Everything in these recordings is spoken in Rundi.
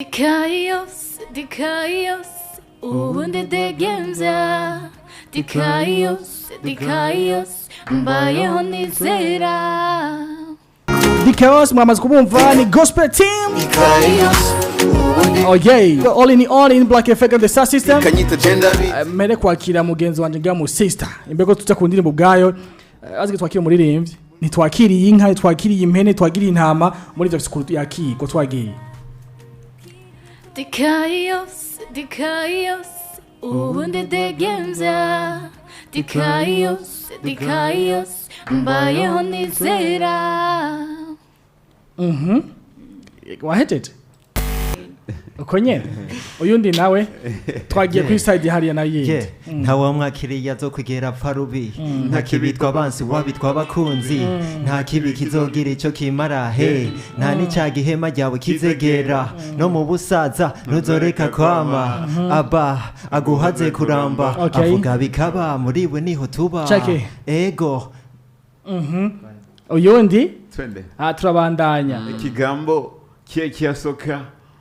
Dikaios, Dikaios, ubundi degemvya. Dikaios, Dikaios, mbayeho nizera. Dikaios mwamaze kubumva, ni gospel team. Dikaios. Okay, all in Black Effect and the Star System. Kanyita gender. Mere kwakira mugenzi wanje ngira mu sister imbego tuja ku ndirimbo ubwayo. Azi twakira umuririmbyi, ntitwakiriye inka, ntitwakiriye impene, twakiriye intama. Muri ivyo bisikuru yakirwa twagiye. Dikaios, Dikaios, ubundi degemvya. Dikaios, Dikaios, mbayeho nizera. Wahejeje uko nyene. Uyundi nawe twagiye kuri side hariya nayo yindi. Yeah, ntawamwakiriye azokwigera apfa rubi. Nta kibitwa abansi wabitwa abakunzi, nta kibi kizogira ico kimara he, nta n'icaga ihema ryawe kizegera. No mu busaza ntuzoreka kwama aba aguhaze kuramba. Avuga bikaba, muri we niho tuba. Chake. Ego. Uyundi. Twende. Ah, turabandanya. Ekigambo kiye kiyasoka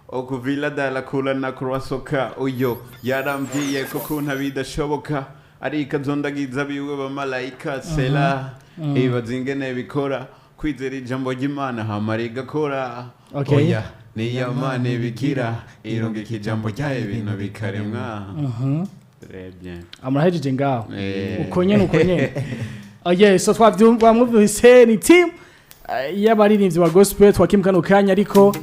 okuvila dala kula na kurasoka. Uyo yarambwiye ko kunta bidashoboka, ariko azondagiza biwe bamalayika sela. Ibaza ingene bikora kwizera ijambo ry'Imana hama rigakora. Oya, niyo Mana ibikira irungika ijambo ryayo, ibintu bikaremwa. Très bien. Amurahejeje ngaho. Eh. Uko nyene, uko nyene. Oh yeah, so twavyumva, mwumvise ni team y'abaririmbyi ba gospel twakimu kano kanya, ariko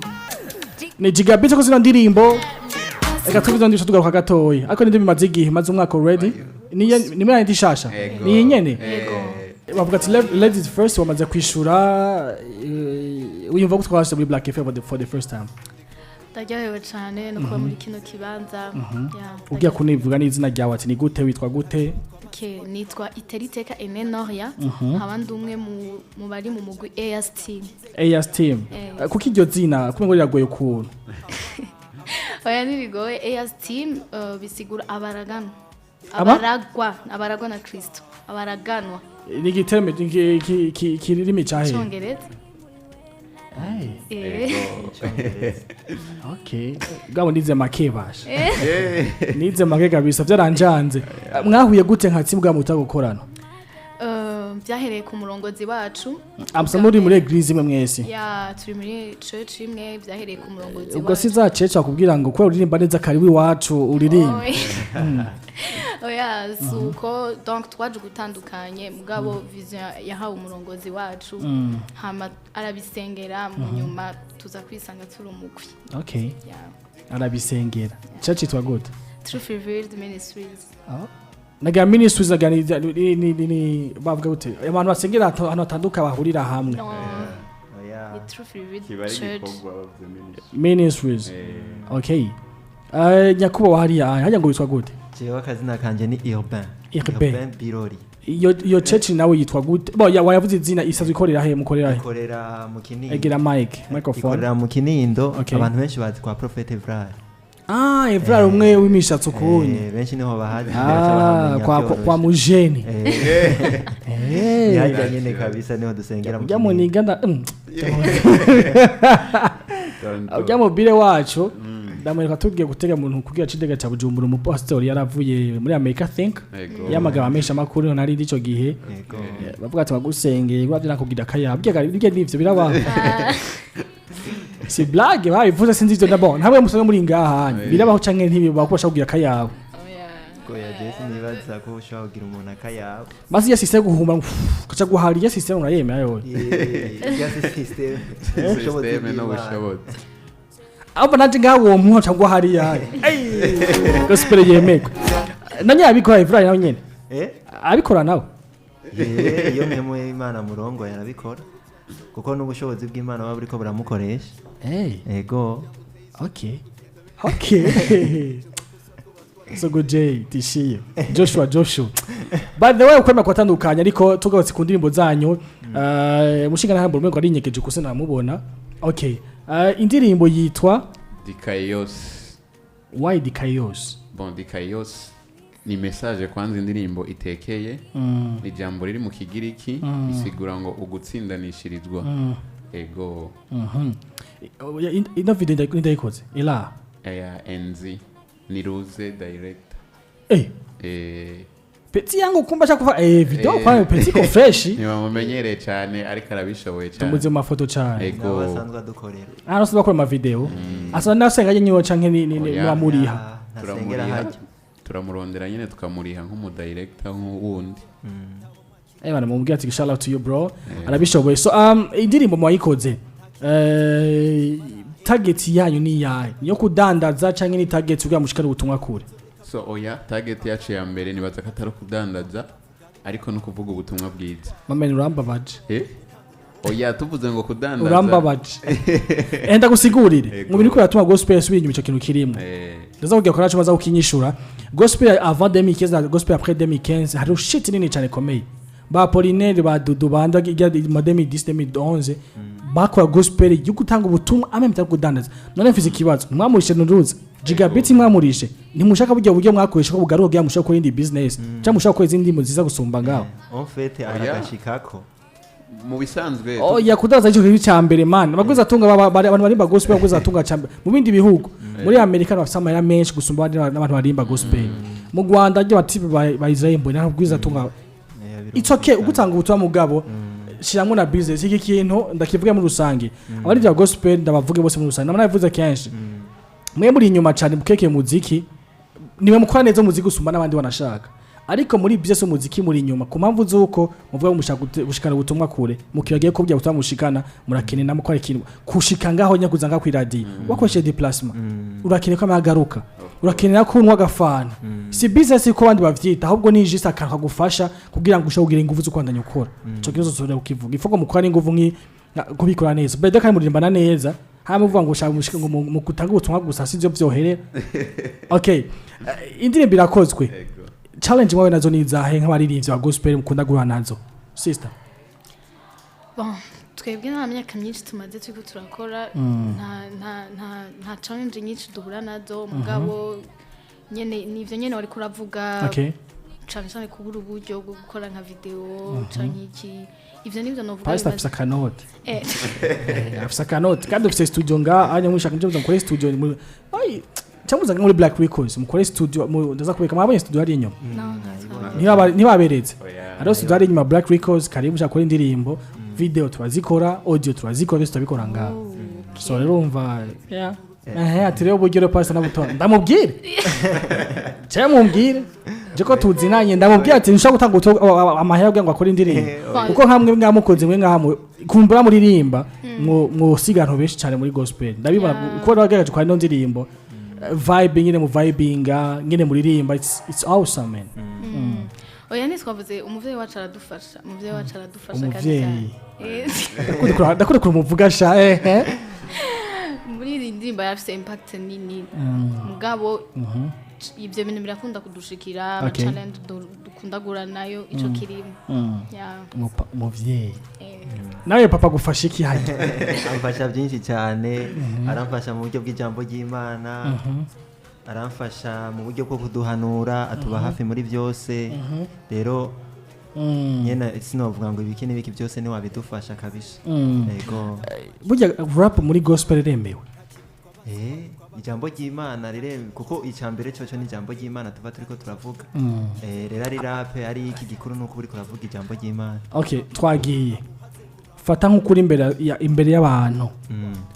ni gigabit ko zino ndirimbo. Reka tuvuze ndirimbo tugaruka gatoya, ariko nindi bimaze igihe, maze umwaka already. Ni muri yindi shasha. Ego. Ni iyi nyene. Eh. Bavuga ati ladies first. Wamaze kwishura, wiyumva ko twashyize muri Black FM for the first time? Ndaryohewe cyane no kuba muri kino kibanza. Yeah. Ugiye kunivuga n'izina ryawe, ati ni gute, witwa gute? Okay, nitwa Iteriteka Aimé Noria, nkaba ndi umwe mu bari mu mugwi AS Team. AS Team. Eh. Kuko iryo zina kumwe ngo riragoye ukuntu. Oya, ntibigoye. AS Team bisigura abaraganwa. Aba? Abaragwa, abaragwa na Kristo, abaraganwa. Ni igiterme kirimi cahe? Icongereza. Eh. Okay, bwabo nize make basha, nize make kabisa, vyaranjanze. Mwahuye gute nka team bwa mutagukorana? Byahereye ku murongozi wacu. Amusa muri église imwe mwese? Ya, turi muri church imwe. Byahereye ku murongozi Ubwo si wacu. za church akubwira ngo kubera uririmba neza, karibu iwacu uririmba? Oya, si uko. Donc twaje gutandukanye, mugabo vision yahawe umurongozi wacu, hama arabisengera, mu nyuma tuza kwisanga turi umugwi. Yeah. Arabisengera. Church yitwa gute? Truth Revealed Ministries. Naga ministries, naga ni bavuga gute, abantu basengera ahantu hatandukanye bahurira hamwe? No, Oya. ni Truth Revealed Kiba ari Church. igikorwa bavuze ministry. Ministries. Eh. Okay. Nyakubahwa hariya hajya ngo witwa gute? Jewe akazina kanje ni Urbain. Urbain. Birori. Iyo church nawe yitwa gute? Bo ya wayavuze izina, isanzwe ikorera he, mukorera he? Ikorera mu Kinindo. Egera mic, microphone. Ikorera mu Kinindo. Abantu benshi bazi kwa Prophet Evrard. Ah, Evrard umwe w'imishatsi ukunye. Eh, benshi niho bahazi. Ah, kwa mujeni. Eh. Yajya nyene kabisa, niho dusengera mu Ujya Kinindo. muniga nda Tonto. Ujya mubire wacu ndamwereka tugiye gutega muntu kugira cidega ca Bujumbura, umupasitori yaravuye muri America, think. Ego. Yamagaba menshi amakuru nari ndico gihe. Yego. Bavuga ati bagusengeye gwavyo nakubwira akayabo bijya nivyo birabaho, si blague babivuze, sinzi ivyo ndabona ntabwo musanzwe muri ngaha hanyu birabaho canke ntibibaho ko bashaka kugira akayabo? Oya. Oya, je sinibaza ko ushobora kugira umuntu akayabo. Basi ya system guhuma kaca guhara, ya system urayemera yowe? Ya system. Ubushobozi Systeme bw'Imana. n'ubushobozi. Abo nanje ngaho uwo muha cyangwa hariya gospel yemegwe nanye abikora Ibrahim nawe nyene? Eh? Abikora nawe? Eh, iyo mpemu y'Imana murongo yarabikora. Kuko n'ubushobozi bw'Imana buba buriko buramukoresha. Ego. Okay, so good. J Tishiyo Joshua, Joshua, by the way, ukwemera kwatandukanye, ariko tugarutse ku ndirimbo zanyu, mushinga ntabwo umengo ari inyegeje kuko namubona. Okay, indirimbo yitwa? Dikaios. Why Dikaios? Bon, Dikaios ni message kwanza indirimbo itekeye. Ni ijambo riri mu Kigiriki, bisigura ngo ugutsindanishirizwa. Ego. Ino video ndayikoze ila ya NZ niruze director. Petit yangu kumba chakufa video kwa petit ko fresh. Nibamumenyereye cyane ariko arabishoboye cyane. Tumuze mu mafoto cyane. Ego. Abasanzwe adukorera. Ah, no bakora ama video. Asa nasenga nyiwe canke ni muramuriha. Turamuriha. Turamurondera nyine tukamuriha nk'umu director nk'uwundi. Bana mumubwira ati shout out to you bro. Arabishoboye. So indirimbo mwayikoze. Target yanyu ni yahe? Niyo kudandaza canke ni target kugira mushikare ubutumwa kure? So oya, target yacu ya mbere nibaza ko atari kudandaza ariko no kuvuga ubutumwa bwiza. Mama urambabaje. Oya, tuvuze ngo kudandaza. Urambabaje. Enda gusigurire. Mu bintu ko yatuma gospel subira inyuma ico kintu kirimo. Ndaza kugira ko naco ukinyishura. Gospel avant 2015 na gospel après 2015 hari shit nini cyane komeye. Ba Apollinaire ba Dudu banda ma 2010 2011 bakora gospel yo gutanga ubutumwa amwe mutari kudandaza. None mfise ikibazo, mwamurishe nuruza gigabit mwamurishe ntimushaka buryo buryo mwakoresha ko bugaruka kugira mushaka gukora indi business cyangwa mushaka gukora izindi ndimo ziza gusumba ngaho. En fait aragashikako mu bisanzwe. Oya, kudandaza ico kintu cya mbere man. Abagwiza atunga abantu barimba gospel bagwiza atunga cya mbere mu bindi bihugu. Muri Amerika bafise amahera menshi gusumba n'abantu barimba gospel. Mu Rwanda ryo batipe ba Israel mbona ntabwiza atunga. It's okay ugutanga ubutumwa mugabo shiramwo na business. Iki kintu ndakivuga muri rusange. Abari bya gospel ndabavuge bose muri rusange. Namana kenshi. Mwe muri inyuma cyane mukeke muziki niwe mukora neza muziki usumba n'abandi wanashaka. Ariko muri business umuziki muri inyuma ku mpamvu zuko muvuga mushaka gushikana ubutumwa kure mukibagiye ko bya butumwa mushikana murakene namukora ikintu kushika ngaho nyakuza ngaho kwiradi wakoresheje déplacement urakeneye ko amagaruka urakenera ko unwa gafana. Si business ko abandi bavyita ahubwo ni juste akantu kagufasha kugira ngo ushobore kugira ingufu zo kwandanya ukora. Ico kibazo zore ukivuga ifuko mukora ingufu nki kubikora neza. Bede kandi muririmbana neza hama uvuga ngo ushaka mushike ngo mu gutanga ubutumwa gusa sivyo vyoherera. Okay, indirimbo irakozwe. Challenge mwawe nazo ni izahe nk'abaririmbyi ba gospel mukunda guhura nazo sister? Bon, twebwe nta myaka myinshi tumaze turiko turakora, nta challenge nyinshi duhura nazo mugabo nyene nivyo nyene wari kuravuga. Cyane cyane kubura uburyo bwo gukora nka video canke iki ivyo nivyo novuga. Pastor afisa kanoti. Afisa kanoti kandi afisa studio nga anya mushaka muje mukore studio. Ai chamuza muri Black Records mukore studio ndaza kubeka mwabonye studio hari inyuma. Ntibaberetse. Hariho studio hari inyuma Black Records karibu ushaka gukora indirimbo video turazikora audio turazikora byose turabikora ngaho. So rero umva yeah. Ati rero uburyo pastor nabutora ndamubwire. Cyo mumbwire. Je ko tuzinanye ndamubwire ati nshaka gutanga amahera kugira ngo akore indirimbo. Kuko nkamwe mwamukunze mwe nkamwe kumbura muririmba mwosiga benshi cyane muri gospel. Ndabibona kuko nagerageje kwa ino ndirimbo vibe nyine mu vibinga nyine muririmba it's awesome man. Oya nitwavuze umuvyeyi wacu aradufasha, umuvyeyi wacu aradufasha kandi cyane. Ndakunda kumuvuga sha Muri iyi ndirimbo yafise impact nini mugabo ibyo bintu birakunda kudushikira challenge dukunda gura nayo ico kirimo. Umuvyeyi nawe papa gufasha iki hajya? Amfasha byinshi cyane, aramfasha mu buryo bw'ijambo ry'Imana, aramfasha mu buryo bwo kuduhanura, atuba hafi muri byose. Rero nyene sinovuga ngo ibiki n'ibiki byose ni wabidufasha kabisa. Yego. Burya rap muri gospel iremewe. Ijambo ry'Imana riremewe kuko icambere cyo ni ijambo ry'Imana tuba turiko turavuga. Rero ari rap ari iki gikuru nuko uri kuravuga ijambo ry'Imana. Okay, twagiye. Fata nk'ukuri imbere imbere y'abantu.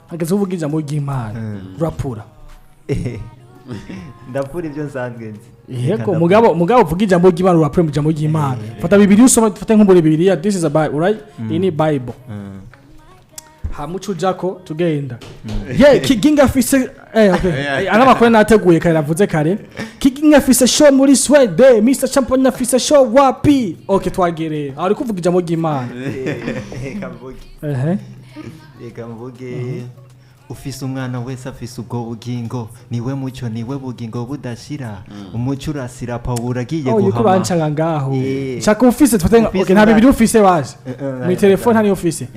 Hageze uvuga ijambo ry'Imana, rapura. Ndapura ibyo nsanzwe nzi. Yego, mugabo uvuga ijambo ry'Imana urapura mu ijambo ry'Imana. Fata Bibiliya usoma, fata nk'umbure Bibiliya, this is a Bible, right? Ini Bible. Hamucu jako tugenda. Ye Kiginga fise okay. Aramakore nateguye kare navuze kare. Kiginga fise show muri Swede, Mr Champion afise show wapi? Okay, twagere. Ari kuvuga ijambo ry'Imana. Reka mvuge. Reka mvuge. Ufise umwana wese afise ubwo bugingo, niwe mucyo niwe bugingo budashira, umucyo urasira Pawulo agiye guhama. Yuko bancaga ngaho. Shaka ufise tufate okay, nta bibiri ufise baje. Mu telefone nta ufise.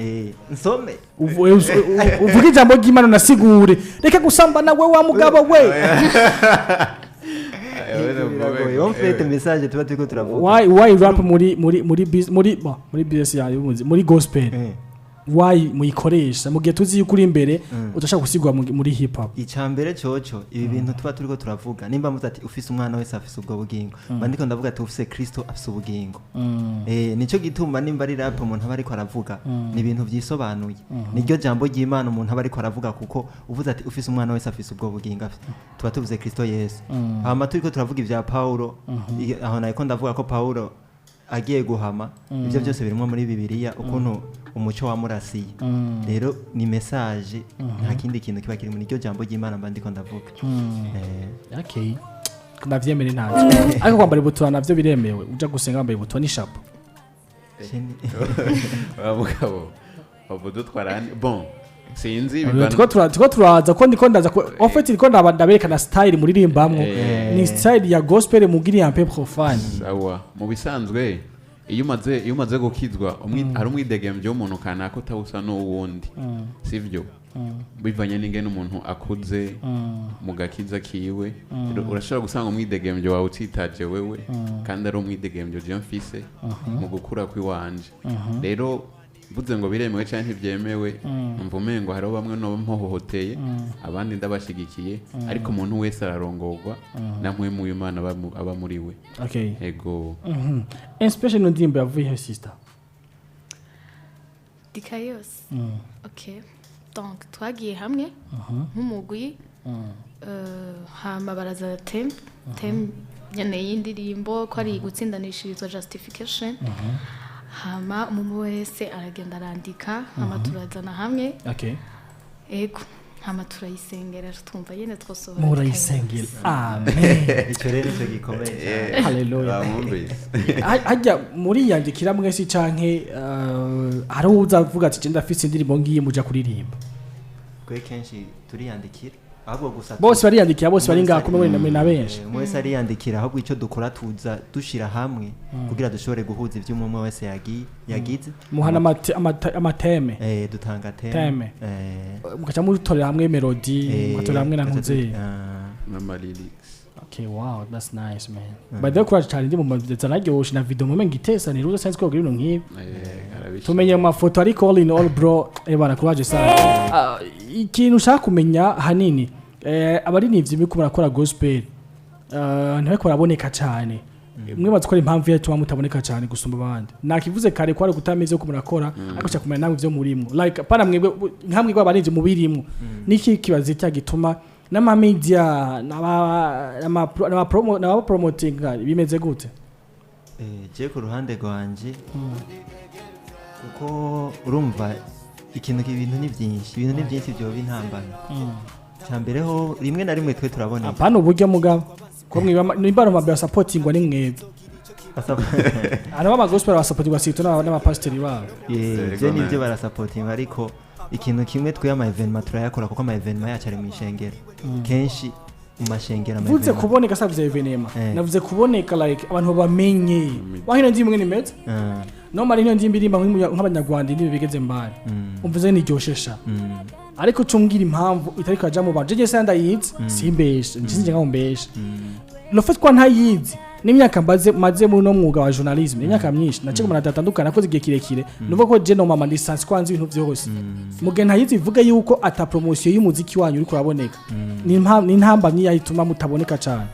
Nsome. Uvuga ijambo ry'Imana nasigure. Reka gusambana we wa mugabo we. On fait message tuba turiko turavuga. Why rap muri muri muri muri muri business yayo muri gospel. Why muyikoresha mu gihe tuzi yuko uri imbere udashaka gusigwa muri hip hop? Icambere coco, ibi bintu tuba turiko turavuga, nimba muze ati ufise umwana wese afise ubwo bugingo, mba ndiko ndavuga ati ufise Kristo afise ubugingo. Nico gituma nimba ari rap umuntu aba ariko aravuga, ni ibintu vyisobanuye, niryo jambo ry'Imana umuntu aba ariko aravuga, kuko uvuze ati ufise umwana wese afise ubwo bugingo, tuba tuvuze Kristo Yesu. Hama turiko turavuga ivya Paulo, aho nariko ndavuga ko Paulo agiye guhama, ibyo byose birimo muri Bibiliya, ukuntu umuco wamurasiye. Rero ni message, nta kindi kintu kiba kiri muri iryo jambo ry'Imana mba ndiko ndavuga. Okay, ndavyemere ntacyo, ariko kwambara ibutura navyo biremewe? Uja gusenga wambaye ibutura n'ishapo? Wa mugabo bavuga bon, sinzi. Turiko turaza ko ndiko ndaza en fait ndiko ndaberekana style muririmbamwo. Ni style ya gospel mugiri un peu profane. Sawa, mu bisanzwe iyo umaze gukizwa, hari umwidegembyo w'umuntu kanaka utawusa n'uwundi, sivyo? Bivanye n'ingene umuntu akuze mu gakiza kiwe. Rero urashobora gusanga umwidegembyo wawe utitaje wewe, kandi ari umwidegembyo je mfise mu gukura kw'iwanje. Rero mvuze ngo biremewe cyangwa ntibyemewe, numva umengo hariho bamwe no mpohohoteye, abandi ndabashigikiye, ariko umuntu wese ararongorwa na mpwemu w'Imana aba muri we. Ego. Inspiration ndirimbo yavuye he, sister? Dikayos, ok, donc twagiye hamwe nk'umugwi, hama baraza thème nyene y'indirimbo ko ari gutsindanishirizwa, justification. Hama umuntu wese aragenda arandika, hama turazana hamwe. Ego, hama turayisengera, twumva nyene twosohora. Murayisengera, amen. Icyo rero nicyo gikomeye cyane. Hallelujah. Bamwumvise. Hajya muriyandikira mwese, canke hari uza avuga ati je ndafise indirimbo ngiye muja kuririmba? Twe kenshi turiyandikira, ahubwo gusa Bose bariyandikira, bose bari ngaha kumwe na benshi? Umwe wese ariyandikira, ahubwo icyo dukora tuza dushira hamwe kugira dushobore guhuza ibyo umwe wese yagiye yagize. Muhana amathème? Dutanga thème. Thème. Mugaca mutorera hamwe melody, mugatorera hamwe na ntuze? N'amalyrics. Okay, wow, that's nice, man. By the way, courage cyane, ndi mu zanaryoshe na video mume ngitesa ni ruza sense ko ibintu nk'ibi. Arabishima. Tumenye mu mafoto, ariko all in all, bro, bana, courage sana. Ikintu ushaka kumenya hanini, abaririmbyi biriko barakora gospel ntibariko baraboneka cyane. Mwibaza ko ari impamvu yatuma mutaboneka cyane gusumba abandi? Nakivuze kare ko ari kutameze ko murakora, ariko nshaka kumenya namwe ivyo murimwo, like pana mwebwe nkamwe abarinzi mubirimwo, niki kibazo cya gituma n'ama media n'ama promo n'aba promoting bimeze gute? Je ku ruhande rwanje, kuko urumva ikintu, ibintu ni byinshi byoba intambara. Cya mbere ho, rimwe na rimwe twe turaboneka. Apana uburyo, mugabo ko mwiba nimba ari amabya supportingwa ni mwebwe. Ana baba gospel basupportingwa sito n'abapasiteri babo. Byo nibyo, barasupportinga, ariko ikintu kimwe, twe ama événement turayakora, kuko ama événement yacu ari mu ishengero, kenshi mu mashengero ama Mvuze événement. kuboneka, savuze événement. Navuze kuboneka like abantu babamenye. Wahino ndi imwe nimeze no mari ino ndi indirimbo nk'abanyarwanda indirimbo bigeze mbari, umvuze niryoshesha, ariko cumbwira impamvu itariko yaja mu bantu. Jeje se ndayizi, simbeshe nje nkaho mbeshe. Le fait ko ntayizi n'imyaka mbaze maze muri no mwuga wa journalisme, imyaka myinshi nace mu atandukana, nakoze igihe kirekire, nuvuga ko je no mama ndi sans kwanza ibintu vyose muge ntayizi, bivuge yuko ata promotion y'umuziki wanyu uriko uraboneka. Ni impamvu, ni intambamyi yayituma mutaboneka cyane.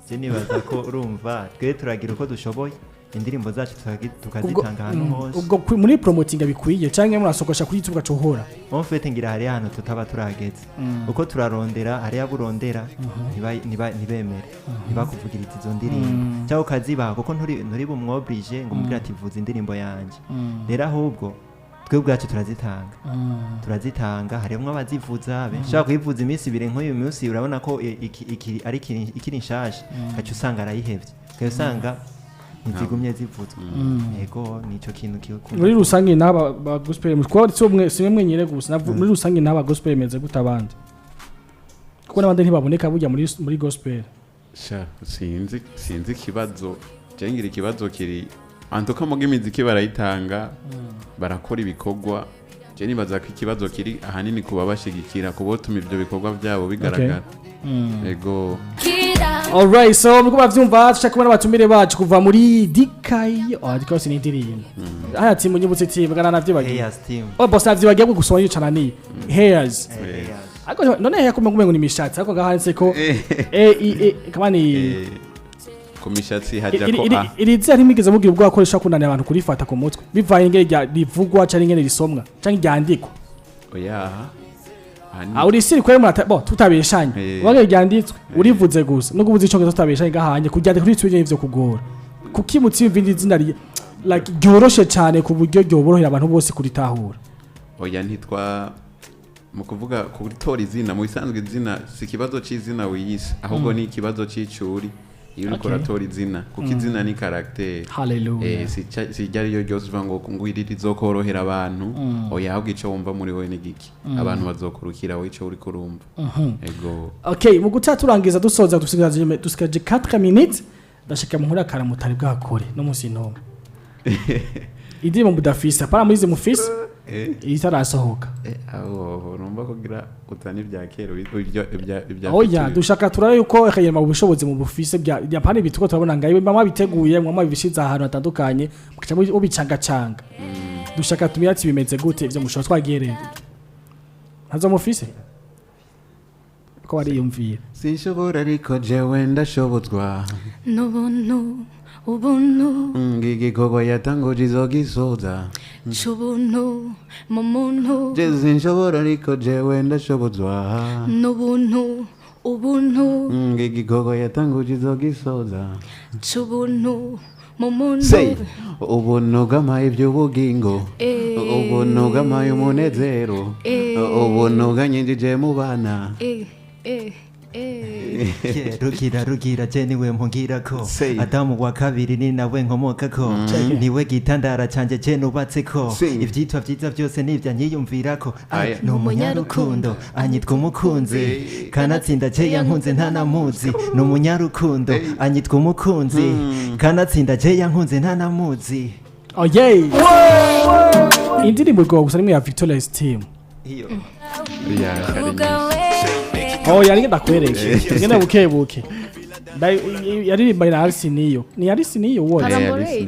Je nibaza ko urumva twe turagira uko dushoboye, indirimbo zacu tukazitanga ahantu hose. Ubwo muri promoting bikwiye canke murasokosha kuri YouTube gacohora? En fait ngira hari ahantu tutaba turageze, uko turarondera, hari abo urondera ntibemere, ntibakuvugiriza izo ndirimbo, cyangwa ukazibaha, kuko nturi bumwobrije ngo umubwire ati vuza indirimbo yanjye. Rero ahubwo twe ubwacu turazitanga, harimwo abazivuza benshi, ushobora kuyivuza iminsi 2, nk'uyu munsi urabona ko ari ikiri nshasha, ugaca usanga arayihevye, ugaca usanga ntizigumye zivuzwa. Yego, nico kintu kikunda. Muri rusange n'aba ba gospel, kuko si umwe, si mwe mwenyine gusa, muri rusange n'aba gospel imeze gute abandi? Kuko n'abandi ntibaboneka burya muri gospel. Sha, sinzi ikibazo. Je ngira ikibazo kiri antuka muga imiziki barayitanga, barakora ibikorwa. Je nibaza ko ikibazo kiri ahanini kuba bashigikira, kubotuma ivyo bikorwa byabo bigaragara. Ego. Alright, so muriko muravyumva, tuca kubona abatumire bacu kuva muri Dikai. Oh, Dikai si n'indirimbo. Aya timu nyibutse timu gana navyibagiye. Hairs team. Oh, boss, navyibagiye gusoma iyo canani. Hairs. Hairs. Ariko none hair kumwe ngo ni imishatsi, ariko ngaho handitse ko E I E kama ni Ku mishatsi hajya ko a Iri zina ntimwigeze mugira ubwoba ko rishobora kunanira abantu kurifata ku mutwe bivanye ingene rivugwa canke ingene risomwa canke ryandikwa? Oya. Ah, uri siri kweri murata bo tutabeshanye. Wage ryanditswe urivuze gusa no kubuza icongereza tutabeshanye, gahanye kuryandika kuri twitter ivyo kugora. Kuki mutsi ivindi zina like ryoroshe cyane ku buryo ryoborohera abantu bose kuritahura? Oya, ntitwa mu kuvuga kutora izina. Mu bisanzwe izina si ikibazo c'izina wiyise, ahubwo ni ikibazo c'icuri iyo uriko uratora izina, kuko izina ni caractère. Hallelujah. Si iryo ari ryo ryose uvuga ngo iri rizokorohera abantu. Oya, ahubwo ico wumva muri wowe ni giki abantu bazokurukira wowe ico uriko urumva. Ego. Okay, mu guca turangiza, dusoza, dusigaje 4 minutes. Ndashaka munkure akaramutari bwakore no munsi ntomwe indirimbo mudafise, apana muri izi mufise, itarasohoka. Aho urumva kugira utana ibya kera, ibyo ibya Oya, future. Dushaka turabe yuko reyema ubushobozi mu bufise bya yapana ibituko turabona ngayo mama biteguye, mwama bibishize ahantu hatandukanye, mukaca mubicangacanga. Dushaka tumenye ati bimeze gute ivyo mushobora twagiye rero ntazo mufise ko wariyumvira. Sinshobora, ariko jewe ndashobozwa N'ubuntu, ubuntu. Igikorwa yatanguje izogisoza. C'ubuntu mu muntu. Je sinshobora, ariko jewe ndashobozwa N'ubuntu, ubuntu. Igikorwa yatanguje izogisoza. C'ubuntu mu muntu. Say, ubuntu bw'amaye iby'ubugingo. Ubuntu bw'amaye umunezero. Ubuntu bwanyinjije mu bana. Yeah, Rugira, Rugira, je niwe mpungirako. Say. Adamu wa kabiri ni nawe nkomokako, niwe gitandara canje je nubatseko. Sing. Ivyitwa vyiza vyose nivya nyiyumvirako. Aya. Ni umunyarukundo, anyitwa umukunzi, kanatsinda je yankunze ntanamuzi. Ni umunyarukundo, anyitwa umukunzi, kanatsinda je yankunze ntanamuzi. Oh yeah, indirimbo igomba gusa nimwe ya Victorious Team. Iyo. Yeah, hari nyinshi. Oh, yari ndakwereke ngene buke buke. Yaririmba na Alice niyo, ni Alice niyo wowe. Paramborate.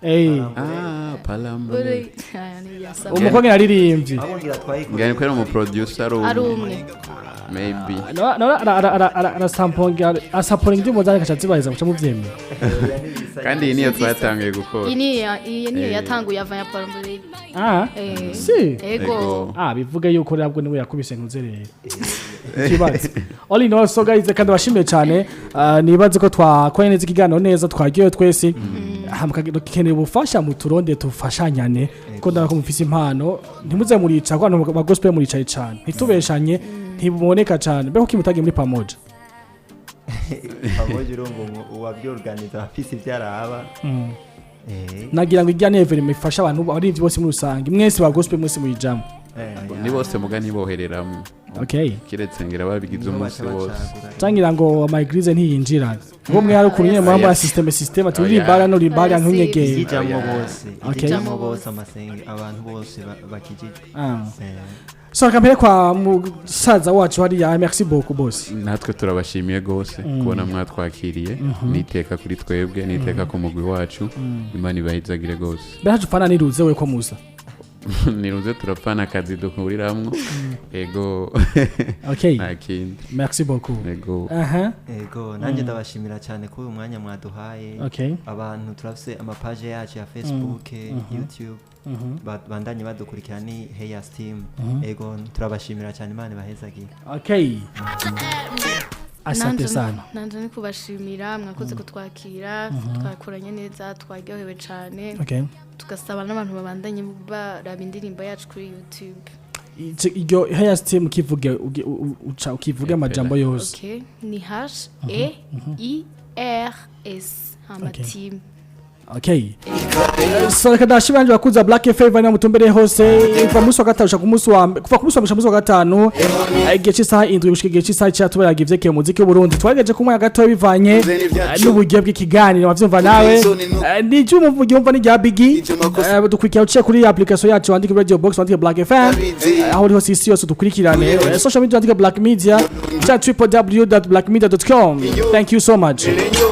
Eh, Alice. Ah, Paramborate. Aya ni iya. Umukobwa yaririmbye. Abongira twayikora. Ngani kwera umu producer Ari ari umwe. Maybe. Arasamponga, asaporinga indirimbo zanjye akaca zibaheza muca muvyemera. Kandi iyi niyo twatangiye gukora. Iyi niyo yatanguye ava ya Paramborate. Ah, si. Ego. Ego. Ah, bivuge yuko nabwo niwe yakubise ntuze rero ikibazo. All in all, so guys, kandi bashimiye cyane. Nibaze ko twakoranye neza ikiganiro neza, twagiye twese dukeneye ubufasha, mu turonde tufashanyane, kuko ndabona ko mufise impano. Ntimuze murica ko abantu ba gospel muricaye cyane, ntitubeshanye, ntiboneka cyane. Mbega kuki mutagiye muri Pamoja? Pamoja, urumva uwabyorganiza afise ibyo araba. Nagira ngo ijya événement ifasha abantu abarinzi bose muri rusange, mwese ba gospel, mwese muyijamo. Ni bose muga ntibohereramo. Kiretse ngira babigize Niho umunsi baca wose. bacagura. Cangira ngo ama église ntiyinjira ngo mwe hari ukuntu nyene mwamba système ati uririmba no uririmba ntunyegere. Ijamwo bose. Ijamwo bose, amasenge abantu bose bakijijwe. Ah. So reka mpere kwa musaza wacu hariya. Merci beaucoup, boss. Natwe turabashimiye rwose kubona mwatwakiriye. Niteka kuri twebwe, niteka ku mugwi wacu. Imana ibahizagire rwose. Mbere hacu ufana niruze we ko musa. Niruze turapfana akazi duhuriramwo, ego. Nta kindi. Merci beaucoup. Ego. Aha. Ego, nanjye ndabashimira cyane kuri uyu mwanya mwaduhaye. Abantu turafise amapaje yacu ya Facebook, YouTube. Bandanye badukurikira, ni Heyas Team. Ego, turabashimira cyane, Imana ibahezagire. Okay, asante sana. Nanje ni kubashimira, mwakoze kutwakira, twakoranye neza, twaryohewe cyane. Tugasaba n'abantu babandanye baraba indirimbo yacu kuri YouTube. Iryo Heyas Team kivuge uca ukivuge amajambo yose. Okay, ni H E I R S hama team. Okay. So reka ndashimira abandi bakuza Black FM na mutumbereye hose kuva munsi wa gatanu gushika ku munsi wa kuva ku munsi wa mbere gushika ku munsi wa gatanu, igihe cy'isaha 7 gushika igihe cy'isaha 9, tubaraga ivyerekeye umuziki w'Uburundi. Twagerageje kumwanya gato bivanye n'uburyo bw'ikiganiro, wavyumva nawe. Ni iby'umuvugi wumva ni rya Biggie. Dukurikira uciye kuri application yacu, wandike Radio Box, wandike Black FM, aho uri hose isi yose dukurikirane. Social media, wandike Black Media cyangwa www.blackmedia.com. Thank you so much.